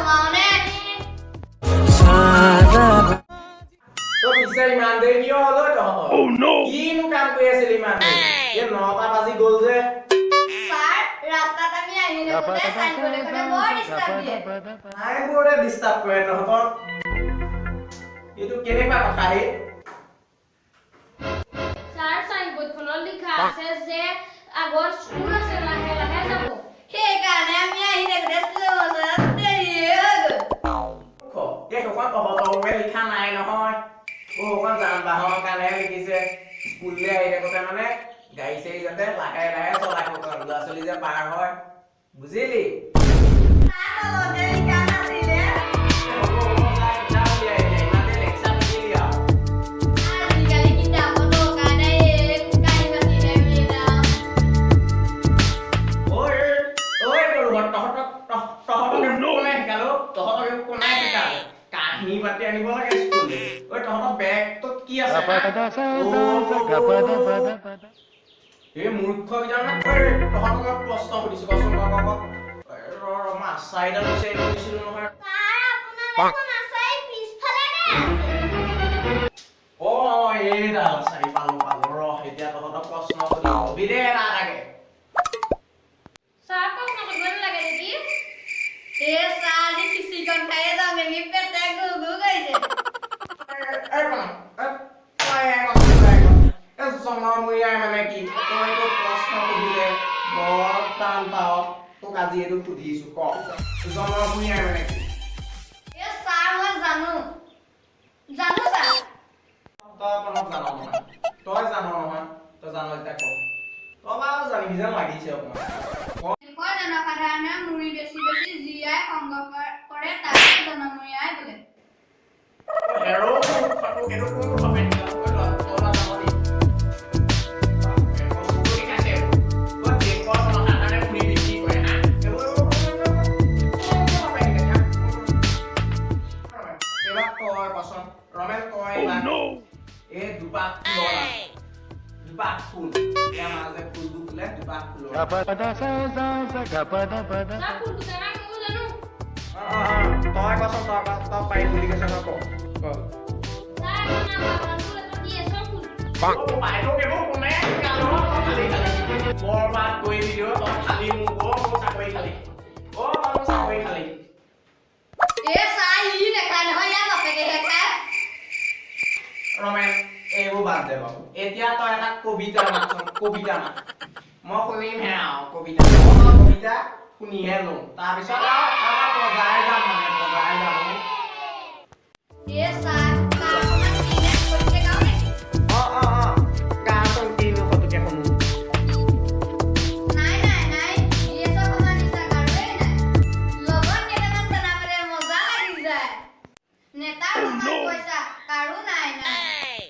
নাযাওঁনে? তই পিছে ইমান দেৰি কিয় হ'ল ঐ তহঁতৰ? কিনো কাম কৰি আছিলি ইমান দেৰি? এই 9টা বাজি গ'ল যে। ছাৰ, ৰাস্তাত আমি আহি থাকোঁতে চাইনবোৰ্ড এখনে বৰ ডিষ্টাৰ্ব দিয়ে। চাইনবোৰ্ডে ডিষ্টাৰ্ব কৰে তহঁতক? এইটো কেনেকুৱা কথা হে? ছাৰ, চাইনবোৰ্ডখনত লিখা আছে যে আগত স্কুল আছে, লাহে লাহে যাব। সেইকাৰণে আমি আহি থাকোঁতে শ্ল' মোচনত দেৰিয়ে হৈ গ'ল। মূৰ্খ, এই সেইখন তহঁতৰ বাবে লিখা নাই নহয়। অ, সেইখন যান বাহনৰ কাৰণেহে লিখিছে। স্কুললৈ আহি থাকোঁতে মানে গাড়ী চাড়ী যাতে লাহে লাহে চলাই থাকো, ল'ৰা ছোৱালী যে পাৰ হয়, বুজিলি? তাৰ তলতে লিখা নাছিলে? হ'ব হ'ব, যা, কিতাপ উলিয়াই এতিয়া। ইমান দেৰি লেকচাৰ নিদিলি আৰু। আজিকালি কিতাপৰ দৰকাৰ নাই, এই কাঁহী বাতিহে মেইন আৰু। ঐ ঐ গৰুহঁত, তহঁতক এইবোৰ কোনে শিকালো? তহঁতক এইবোৰ কোনে শিকালে? কাঁহী বাতি আনিব লাগে স্কুললৈ? ঐ, তহঁতৰ বেগটোত কি আছে হা? এই মূৰ্খ কেইজন, ঐ, তহঁতক মই প্ৰশ্ন সুধিছো, কচোন, ক ক ক। ঐ, ৰ ৰ, মই আচাৰিডাল বিচাৰি ফুৰিছিলো নহয়। ছাৰ, আপোনাৰ দেখোন আচাৰি পিছফালেহে আছে। অ অ, এইডাল আচাৰি, পালো পালো। ৰ, এতিয়া তহঁতক প্ৰশ্ন সুধিম, কবি দেই এটা এটাকে। ছাৰ, প্ৰশ্ন সুধিব নালাগে নেকি? এ ছাৰ, আজি খিচিৰিকণ খায়ে যাওঁ নেকি, পেটে গু গু কৰিছে। এই প্ৰণৱ, এই তই কচোন, তই ক। এই জনমূৰীয়াই মানে কি? তই এইটো প্ৰশ্ন সুধিলে বৰ টান পাৱ। তোক আজি এইটো সুধিছো, ক, জনমূৰীয়াই মানে কি? এ ছাৰ, মই জানো জানো ছাৰ। তই প্ৰণৱ জান নহয়? তই জান নহয়? তই জান যেতিয়া ক। তই বাৰু জানিবি যেন লাগিছে অকণমান, ক। দেশৰ জনসাধাৰণে মুড়ি বেছি বেছি যি আয় সংগ্ৰহ কৰে তাকে জনমূৰি আয় বোলে। হেৰৌ মূৰ্খটোক, এইটো কোন সপাই শিকালো? ঐ, তই বা জান নি? বাপৰে, মোকো শিকাইছে এইবোৰ। ঐ, দেশৰ জনসাধাৰণে মুড়ি বিক্ৰী কৰে হা? এইবোৰ কোন সপাই শিকাইছে হা? এইবাৰ তই কচোন ৰমেন, তই এইবাৰ এই দুপাত ফুলৰ নাম। দুপাত ফুল, ইয়াৰ মাজে ফুলবোৰ ফুলে, দুপাত ফুলৰ নাম। ছাৰ, ফুল দুটাৰ নাম ময়ো জানো। অ, অ, অ, তই কচোন, তই ক, তই পাৰিম বুলি কৈছ নহয়, ক ক। ছাৰ, এখন নাম ফুল, এটা গেছৰ ফুল। অ, বাইদেউক এইবোৰ কোনে শিকালে অ? তই খালি খালি বৰবাদ কৰি দিলি অ, তই খালি মোক, অ, মোৰ চাকৰি খালি, অ, তই মোৰ চাকৰি খালি। এ ছাৰ, ই নেখায় নহয়, ইয়াৰ বাপেকেহে খায়। ৰমেন, এইবোৰ বাদ দে বাৰু। এতিয়া তই এটা কবিতা মাতচোন, কবিতা মাত, মই শুনিমহে আৰু। কবিতা, মই কবিতা শুনিহে লওঁ, তাৰপিছত আৰু আমাৰ বজাই যাম, মানে বজাই যাম অ। এ ছাৰ, তাৰ অকণমান কিনে কবিতা গাওঁ নেকি? অ অ অ, গাচোন, কিনো ফটোকে শুনো। নাই নাই নাই, গিৰিয়েকৰ সমান নিচা কাৰোৱেই নাই। লগত কেইটামান চানা পালে মজা লাগি যায়। নেতাৰ সমান পইচা কাৰো নাই নাই।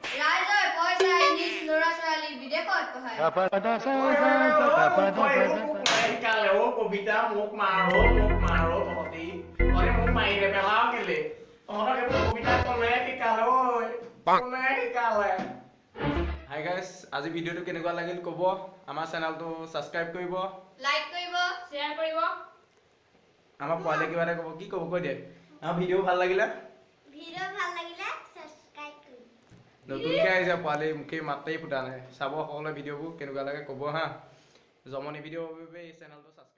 ৰাইজৰ পইচাই নিজ ল'ৰা ছোৱালী বিদেশত পঢ়ায়। শিকালে অ কবিতা? মোক মাৰ অ, মোক মাৰ অ, তহঁতি তহঁতি মোক মাৰি নেপেলাও কেলে? তহঁতক এইবোৰ কবিতা কোনে শিকালে ঐ? কোনে শিকালে? হাই গাইছ, আজি ভিডিঅ'টো কেনেকুৱা লাগিল ক'ব। আমাৰ চেনেলটো ছাবস্ক্ৰাইব কৰিব, লাইক কৰিব, শ্বেয়াৰ কৰিব। আমাৰ পোৱালীয়ে কিবা এটা ক'ব, কি ক'ব কৈ দিয়ে। আমাৰ ভিডিঅ' ভাল লাগিলে? ভিডিঅ' ভাল লাগিলে ছাবস্ক্ৰাইব কৰিব। নতুনকৈ আহিছে পোৱালি, মুখে মাতেই ফুটা নাই। চাব সকলোৱে ভিডিঅ'বোৰ, কেনেকুৱা লাগে ক'ব হা। জমনি ভিডিঅ' বাবে এই চেনেলটো ছাবস্ক্ৰাইব